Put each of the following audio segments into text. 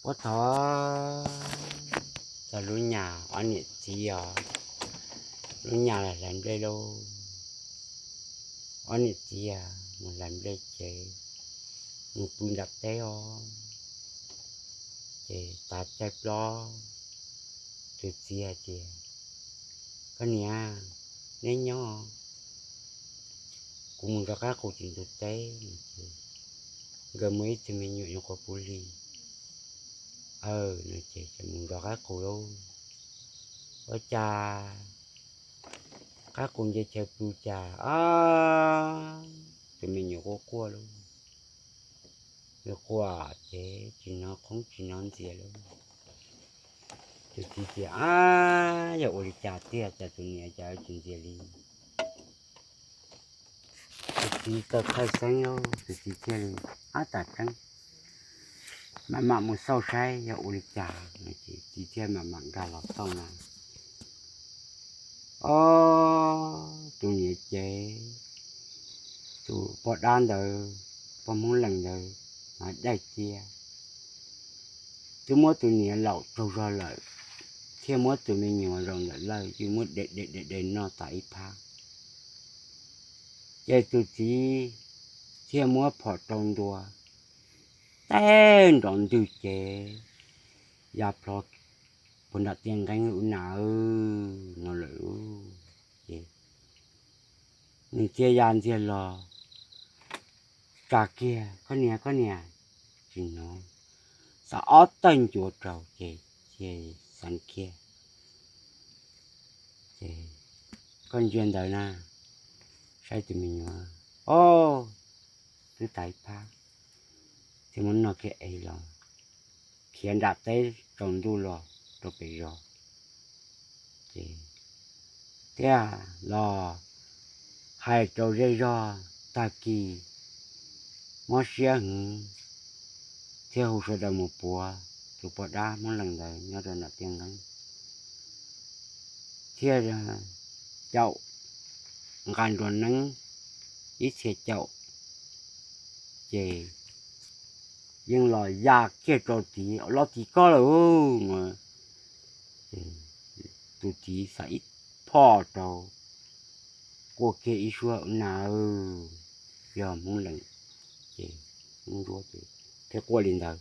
Puag thaum txog lub nyas ob niam txiv os, lub nyas los hlais nplej lauj. Ob niam txiv mus hlais nplej ces mus pw nram teb os, ces tav caij plaub, tus txiv hais tias, Koj niam, neb nyob, kuv mus nrog qaib qus tim ntug teb. Nkawd muaj ib tug me nyuam nyuam qhuav puv hli. Aw, no ces mus nrog qaib qus lauj. Ua cas qaib qus nce chaw pw cas, tus me nyuam quaj quaj lauj. Nws quaj ces tsis hnov qhoob tsis hnov ntxias lauj. Tus txiv tias, Ab, yog ua li cas tiag, cas tus niam cas tsis ntxias li? Tus txiv tau thaij xeeb lauj, tus txiv thiaj li, Ab, tas tseeb, mam mam mus xauj saib yog ua li cas. Txiv thiaj mam mam nkag los xauj na. Ob, tus niam ces, tus poj dab ntawd, poj Hmoob Lees ntawd, hnav daim tiab, twb muab tus niam laum tsaug zog lawm, thiaj muab tus me nyuam zaum ntawm lawj ces muab de de de de noj tas ib phab. Ces tus txiv thiaj muab phom rau ntua, teb nrov ntwg ces ya plho puag nram tiaj nqeeb ub na no lawm. Ces nws thiaj ya ntxiag los tsa kiag, Koj niam, koj niam, tsis hnov, xav ob tawg ncuav rau ces thiaj xeev kiag. Ces, Koj ntsia ntawd na, saib tus me nyuam, ob, twb tas ib phab, thiaj muab noj kiag es los khiav nram teb tsaus ntuj los rau pem zos. Ces thiaj los hais rau zej zog, tag kis mob siab heev, thiaj hu sawv daws mus puav tus poj dab Hmoob Lees ntawd nyob rau nram tiaj nqeeb, thiaj caum nqa nruas neeb ib txhia caum, ces yeej los ya kiag rau tid, Los tim koj lawm no. Tus txiv xav ib phom rau, quaj kiag ib suab, Ua na, yog Hmoob Lees, ces Hmoob Nruab ces thiaj quaj li ntawd.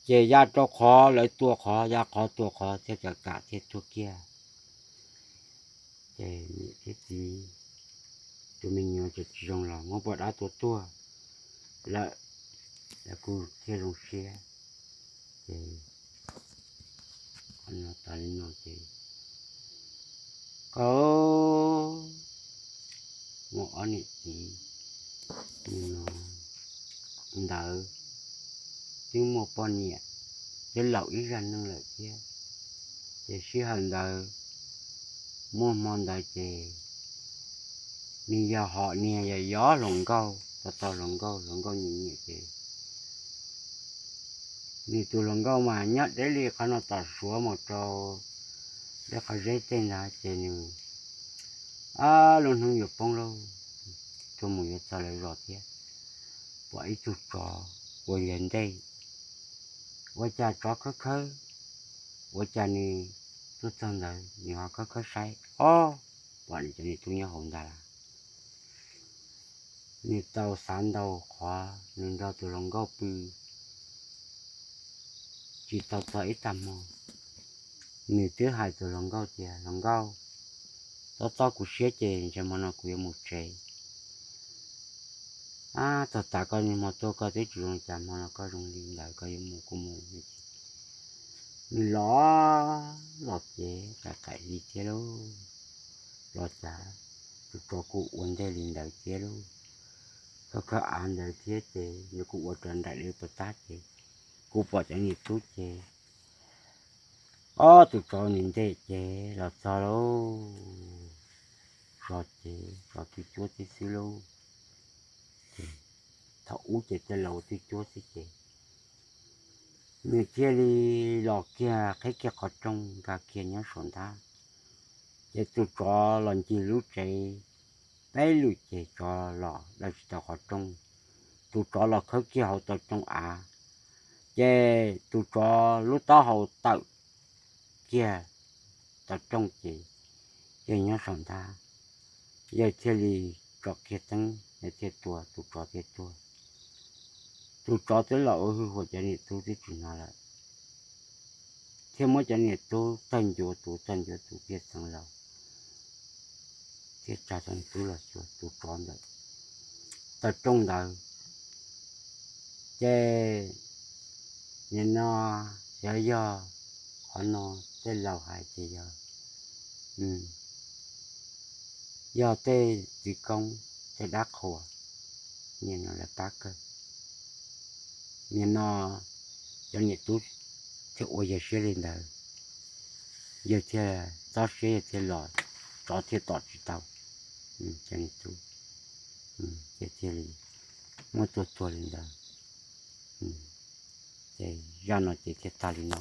Ces ya rau qhov lawv tua qhov, ya qhov tua qhov thiaj kam kam thiaj tuag kiag. Ces niam thiab txiv, tus me nyuam tseem tsis zoo los muab poj dab tua tuag lawm, lawv kuj thiaj zoo siab. Ces qhov no tas li no ces, koj, muaj ob niam txiv no ntawd twb muaj poj niam, twb laus ib zaj neeg lawm thiab. Ces sij hawm ntawd, muaj hmo ntawd ces nws yog hom niag yog yov hluas nkauj, tau tau hluas nkauj, hluas nkauj nyiam nyiam ces nws tus hluas nkauj mas nyob deb li qhov no tom Suav mus rau deb qhov zeb tej ntawd ces nws, lub hnub yuav poob lauj, tuaj mus yuav txog lawv zos thiab, pom ib tug tsov ua liag ntej, ua cas tsov khawb khawb, ua cas nws tuaj txog ntawd nws ho khawb khawb saib, ob, pom nws cov niag tub nyob hauv ntag lauj. Nws tau xav ntau qhov, nws nrog tus hluas nkauj pw tsis tau txog ib tag hmo, nws twb hais tus hluas nkauj tias, Hluas nkauj, txhob txob kuv siab ces ntshe hmo no kuv yuav mus tsev. Ab, txog tas koj niaj hmo tuaj koj twb tsis zoo li cas, hmo no koj zoo li ntawd koj yuav mus kuj mus. Nws los, los ces qaim qaim li thiab lauj. Los cas tus tsov kuj ua ntej li ntawd thiab lauj. Khawb khawb av ntawd thiab ces nws kuj ua raws nraim li puas tab ces kuj pom cov niag tub ces, ob, tus tsov nws ntej ces los txog lauj. Zos ces zos twb cuab tib xwb lauj. Thaum ub ces tej laus twb cuab xwb ces nws thiaj li los kiag qhib kiag qhov rooj nkag kiag nyob saum nthab. Ces tus tsov los ncig lub tsev peb lwm ces tsov los daws tsis tau qhov rooj. Tus tsov los khawb kiag hauv tau rooj av, Ces tus tsov lub taub hau tawm kiag tau rooj ces yawg nyob saum nthab, yawg thiaj li tso kiag teeb, yawg thiaj tua, tus tsov thiaj tuag. Tus tsov twb los ua hwj huam, cov niam tub twb tsis hnov lawm, thiaj muab cov niam tub tawg ncuav tus tawg ncuav tus thiaj txeev laus, thiaj tsa cov niam tub los xyuas tus tsov ntawm tawm rooj ntawd. Ces nim no xyov yog qhov no tej laus hais ces yog, yog tej txiv koob tej dab qhuas, nim no lawv pab kawg. Nim no cov niam tub thiaj ua yawg siab li ntawd, yawg thiaj txob siab, yawg thiaj los, tsov thiaj tom tsis tau cov niam tub, ces thiaj li muab tua tuag li ntawd. Ces zaj no ces thiaj tag li no.